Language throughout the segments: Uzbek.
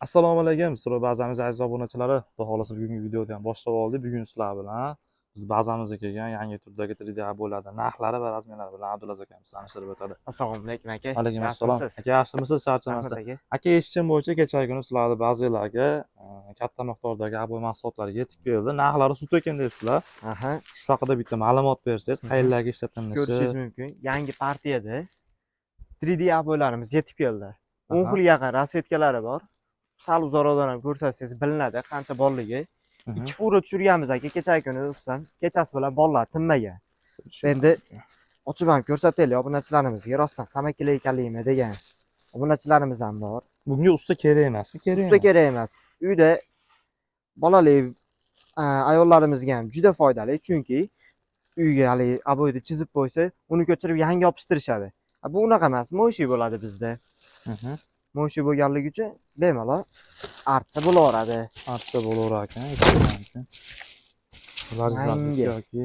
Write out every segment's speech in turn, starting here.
Assalomu alaykum, Surov bazamiz aziz obunachilari. Xudo xohlasa, bugungi videoni ham boshlab oldik. Bugun sizlar bilan biz bazamizga kelgan yangi turdagi 3D обой larni narxlari va razmerlari bilan Abdulaziz akamiz tanishtirib o'tadi. Assalomu alaykum, aka. Alaykum assalom. Yaxshimisiz? Aka, yaxshimisiz? Charchamasdan. Rahmat, aka. Aka, eshitishim bo'yicha kechagi kuni sizlarni bazanglarga katta miqdordagi обой mahsulotlari yetib keldi. Narxlari sut ekan debsizlar. Aha, Shu haqida bitta ma'lumot bersangiz, qayerlarga ishlatilishi. Ko'rishingiz mumkin. Yangi partiyada 3D обой larimiz yetib keldi. 10 xilga yaqin расцветка lari bor. Sal uzoqroqdan ham ko'rsatsangiz bilinadi qancha borligi. Ikki фура tushirganmiz, aka, kechagi kuni ustidan. Kechasi bilan bolalar tinmagan. Endi ochib ham ko'rsataylik obunachilarimizga, rostdan самоклейка limi degan obunachilarimiz ham bor. Bunga usta kerak emasmi? Kerak. Usta kerak emas. Uyda bolali ayollarimizga ham juda foydali, chunki uyga haligi обой ni chizib qo'ysa, uni ko'chirib yangi yopishtirishadi. Bu unaqa emas, моющий bo'ladi bizda. Моющий bo'lganligi uchun bemalol artsa bo'laveradi. Artsa bo'laverar ekan, aytishim mumkin. Yangi. Yoki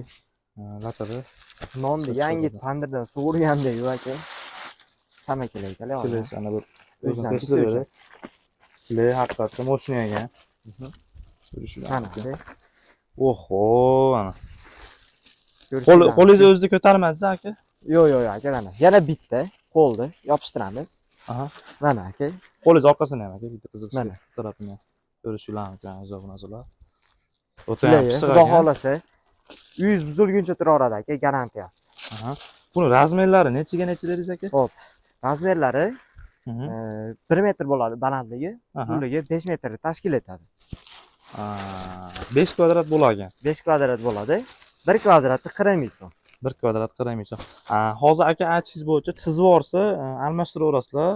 latada. Nonni Chiqib yangi chiqadi. Tandirdan sug'urgandek aka. Самоклейка li. Kelesini bir o'zini O'zidan ko'rsatib bitta o'sha. beray. Клей haqiqatda мощный ekan. Ko'rishinglar Mana mumkin. aka. Oho, ana. Ko'rishinglar Qo'lingiz mumkin. o'zida ko'tarmadingiz, aka? Yo'q, aka, mana. Yana bitta qo'lni yopishtiramiz. Mana, aka. Qo'lingiz orqasini ham, aka, bitta qiziq Mana. tarafini ko'rishinglar mumkin, aziz obunachilar. O'ta ham Клей, pishiq xudo ekan. xohlasa, uyingiz buzilguncha turaveradi, aka, garantiyasi. Aha. Buni razmerlari nechiga necha dedingiz, aka? Xo'p, razmerlari 1 metr bo'ladi balandligi, uzunligi 5 metrni tashkil etadi. 5 kvadrat bo'lar ekan. 5 kvadrat bo'ladi. 1 kvadrati 40 ming so'm. 1 kvadrat 40 ming so'm. Hozir, aka, aytishingiz bo'yicha chizib yuborsa, almashtiraverasizlar,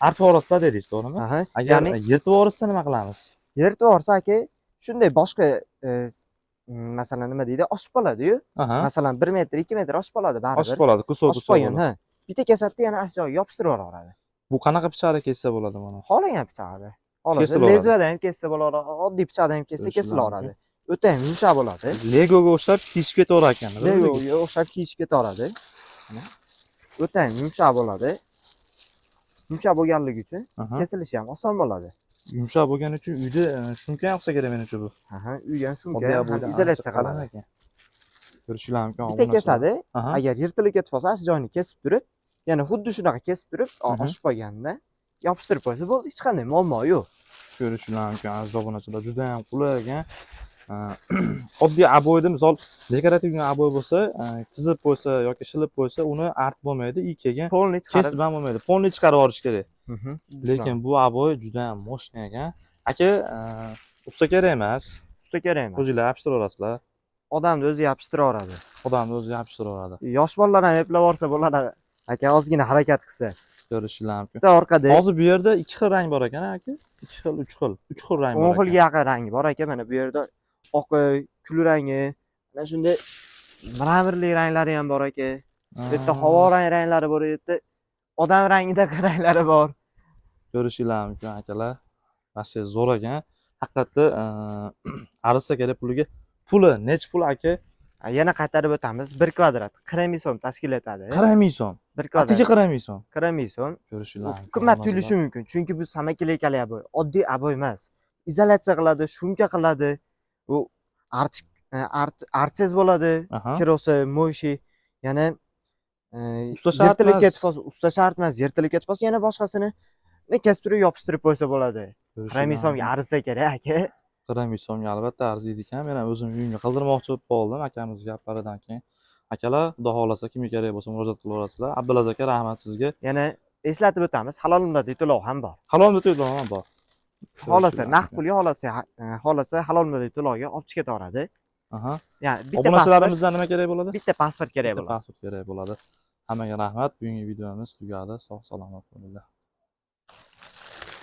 artib yuborasizlar dedingiz, to'g'rimi? Aha. Agar Ya'ni yirtib yuborsa nima qilamiz? Yirtib yuborsa, aka, shunday boshqa masalan, nima deydi, oshib qoladi-yu. Masalan, 1 metr, 2 metr oshib qoladi baribir. Oshib qoladi, кусок Oshib кусок qolgan, bo'ladi. ha. Bitta kesadida yana shu joyiga yopishtirib yuboradi. Bu qanaqa pichoqda kessa bo'ladi buni? Xohlagan pichog'ida. Xohlasa Kesilaveradi. Lezvada ham kessa bo'ladi, oddiy pichoqda ham kessa Ko'rishlar kesilaveradi. O'ta ham yumshoq bo'ladi. Legoga o'xshab kiyishib ketaverar ekan. Legoga o'xshab kiyishib ketaveradi. Mana. O'ta ham yumshoq bo'ladi. Yumshoq bo'lganligi uchun kesilishi ham oson bo'ladi. Yumshoq bo'lgani uchun uyda шумка ham qilsa kerak menimcha bu. Aha, uyga ham шумка Oddiy ham обой dan izolyatsiya ancha qalin qiladi. ekan. Ko'rishinglar mumkin. Bitta obunachilar. kesadi, agar yirtilib ketib qolsa, shu joyini kesib turib, yana xuddi shunaqa kesib turib, oshib qolganida yopishtirib qo'ysa bo'ldi, hech qanday muammo yo'q. Ko'rishinglar mumkin, aziz obunachilar, juda ham qulay ekan. Oddiy обой da, misol, dekorativ обой bo'lsa, chizib qo'ysa yoki shilib qo'ysa, uni artib bo'lmaydi и keyin Polni chiqarib, kesib ham bo'lmaydi. Polni chiqarib yuborish kerak. Lekin bu обой juda ham мощный ekan. Aka, usta kerak emas. Usta kerak emas. O'zinglar yopishtirib. Odamni o'zi yopishtiraveradi. Odamni o'zi yopishtirib. Yosh bolalar ham eplab yuborsa bo'ladi. Aka ozgina harakat qilsa. Ko'rishinglar mumkin. Bitta orqada Hozir bu yerda ikki xil rang bor ekan, aka. Ikki xil, uch xil. Uch xil rang bor 10 ekan. Xilga yaqin rangi bor, aka. Mana bu yerda oqi, kul rangi, mana shunday мрамор li ranglari ham bor, aka. Bu yerda havo rang ranglari bor, bu yerda odam rangidagi ranglari bor. Ko'rishinglar mumkin, akalar. Вообще zo'r ekan. Haqiqatda arzisa kerak puliga. Puli nechi pul, aka? Yana qaytarib o'tamiz. 1 kvadrat 40 ming so'm tashkil etadi. 40 ming so'm. 1 kvadrat Atigi 40 ming so'm. 40 ming so'm. Ko'rishinglar mumkin. Qimmat tuyulishi mumkin, chunki bu самоклейка li обой, oddiy обой emas. Izolyatsiya qiladi, шумка qiladi. Bu artsangiz bo'ladi. Kirosi, моющий, yana Usta shart yirtilib emas. Ketib qolsa, usta shart emas, yirtilib ketib qolsa, yana boshqasini kesib turib yopishtirib qo'ysa bo'ladi. 40 ming so'mga arzisa kerak, aka. 40 ming so'mga albatta arziydi ekan. Men ham o'zim uyimga qildirmoqchi bo'lib qoldim akamiz gaplaridan keyin. Akalar, xudo xohlasa, kimga kerak bo'lsa, murojaat qilaverasizlar. Abdulaziz aka, rahmat sizga. Yana eslatib o'tamiz, halol muddatli to'lov ham bor. Halol muddatli to'lov ham bor. Xohlasa naqd pulga, xohlasa halol muddatli to'lovga olib chiqib ketaveradi. Ya'ni bitta pasport, Obunachilarimizdan nima kerak bo'ladi? Bitta pasport kerak Bitta bo'ladi. pasport kerak bo'ladi. Hammaga rahmat. Bugungi videomiz tugadi. Sog' salomat bo'linglar.